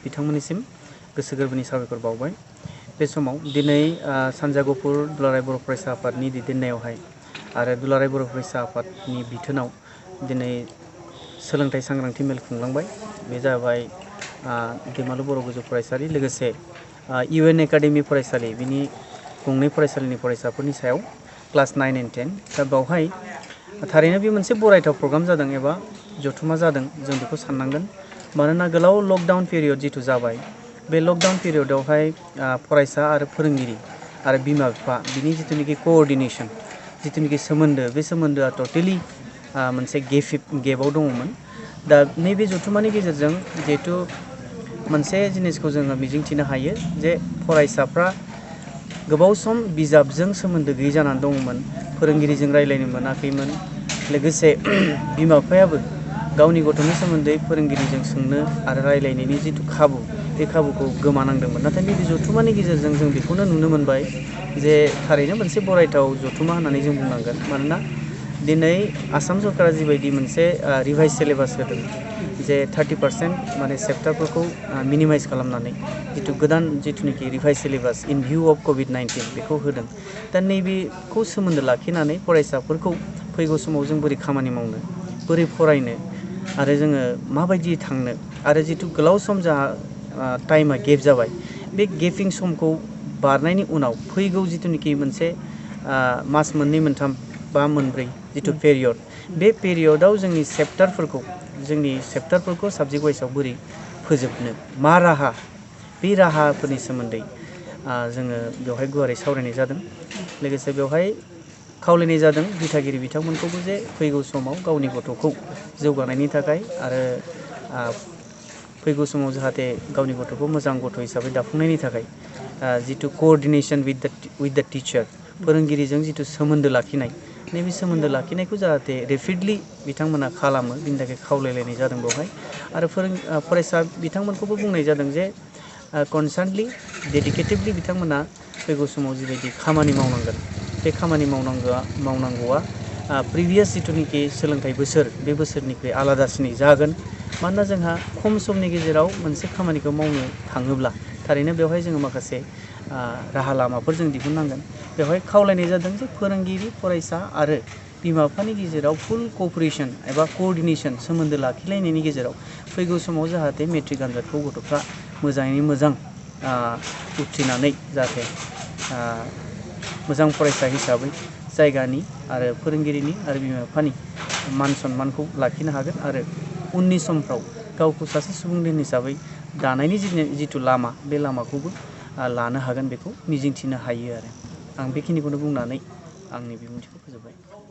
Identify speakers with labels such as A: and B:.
A: बिथांमोननिसिम गोसो गोरबोनि साबायखर बावबाय। बे समाव दिनै सानजा गफुर दुलाराय बर' फरायसा आफादनि दैदेननायावहाय आरो दुलाराय बर' फरायसा आफादनि बिथोनाव दिनै सोलोंथाइ सांग्रांथि मेल खुंलांबाय। बे जाबाय दैमालु बर' गोजौ फरायसालि लोगोसे UN एकाडेमि फरायसालि बिनि गंनै फरायसालिनि फरायसाफोरनि सायाव क्लास 9 and 10 दा बावहाय थारैनो बे मोनसे बरायथाव प्रग्राम जादों एबा जथुमा जादों जों बेखौ साननांगोन। मानोना गोलाव लकडाउन पिरियड जिथु जाबाय बे लकडाउन पिरियडआवहाय फरायसा आरो फोरोंगिरि आरो बिमा बिफा बिनि जिथुनिखि कअर्डिनेसन जिथुनिखि सोमोन्दो बे सोमोन्दोआ टटेलि मोनसे गेपआव दङमोन। दा नैबे जथुमानि गेजेरजों जिहेथु मोनसे जिनिसखौ जोङो मिजिंथिनो हायो जे फरायसाफ्रा गोबाव सम बिजाबजों सोमोन्दो गैयै जानानै दङमोन, फोरोंगिरिजों रायज्लायनो मोनाखैमोन, लोगोसे बिमा बिफायाबो गावनि गथ'नि सोमोन्दै फोरोंगिरिजों सोंनो आरो रायज्लायनायनि जिथु खाबु बे खाबुखौ गोमानांदोंमोन। नाथाय नैबे जथुमानि गेजेरजों जों बेखौनो नुनो मोनबाय जे थारैनो मोनसे बरायथाव जथुमा होननानै जों बुंनांगोन। मानोना दिनै आसाम सरकारा जिबायदि मोनसे रिभाइस सिलेबास होदों जे 30% माने चेप्टारफोरखौ मिनिमाइज खालामनानै जिथु गोदान जिथुनिखि revise syllabus in view of COVID-19 बेखौ होदों। दा नैबेखौ सोमोन्दो लाखिनानै फरायसाफोरखौ फैगौ समाव जों बोरै खामानि मावनो, बोरै फरायनो आरो जोङो माबायदि थांनो आरो जिथु गोलाव सम जोंहा टाइमा गेप जाबाय बे गेपिं समखौ बारनायनि उनाव फैगौ जिथुनिखि मोनसे मास मोननै मोनथाम बा मोनब्रै जिथु पेरियड बे पेरियडआव जोंनि सेप्टारफोरखौ साबजेक्ट वाइसआव बोरै फोजोबनो मा राहा बे राहाफोरनि सोमोन्दै जोङो बेवहाय गुवारै सावरायनाय जादों। लोगोसे बेवहाय खावलायनाय जादों दिथागिरि बिथांमोनखौबो जे फैगौ समाव गावनि गथ'खौ जौगानायनि थाखाय आरो फैगौ समाव जाहाथे गावनि गथ'खौ मोजां गथ' हिसाबै दाफुंनायनि थाखाय जिथु कअर्डिनेसन विथ द टिचार फोरोंगिरिजों जिथु सोमोन्दो लाखिनाय नैबे सोमोन्दो लाखिनायखौ जाहाथे रेपिडलि बिथांमोना खालामो बिनि थाखाय खावलायलायनाय जादों बेवहाय। आरो फरायसा बिथांमोनखौबो बुंनाय जादों जे कनसार्नलि डेडिकेटिभलि बिथांमोना फैगौ समाव जिबायदि खामानि मावनांगोन बे खामानि मावनांगौआ प्रिभियास जिथुनिखि सोलोंथाइ बोसोर बे बोसोरनिख्रुइ आलादासिनै जागोन। मानोना जोंहा खम समनि गेजेराव मोनसे खामानिखौ मावनो थाङोब्ला थारैनो बेवहाय जोङो माखासे राहा लामाफोर जों दिहुननांगोन। बेवहाय खावलायनाय जादों जे फोरोंगिरि फरायसा आरो बिमा बिफानि गेजेराव फुल क'पारेसन एबा क'अर्डिनेसन सोमोन्दो लाखिलायनायनि गेजेराव फैगौ समाव जाहाथे मेट्रिक आनजादखौ गथ'फ्रा मोजाङै मोजां उथ्रिनानै जाहाथे मोजां फरायसा हिसाबै जायगानि आरो फोरोंगिरिनि आरो बिमा बिफानि मान सन्मानखौ लाखिनो हागोन आरो उननि समफ्राव गावखौ सासे सुबुंधोन हिसाबै दानायनि जिथु लामा बे लामाखौबो लानो हागोन बेखौ मिजिंथिनो हायो आरो आं बेखिनिखौनो बुंनानै आंनि बिबुंथिखौ फोजोबबाय।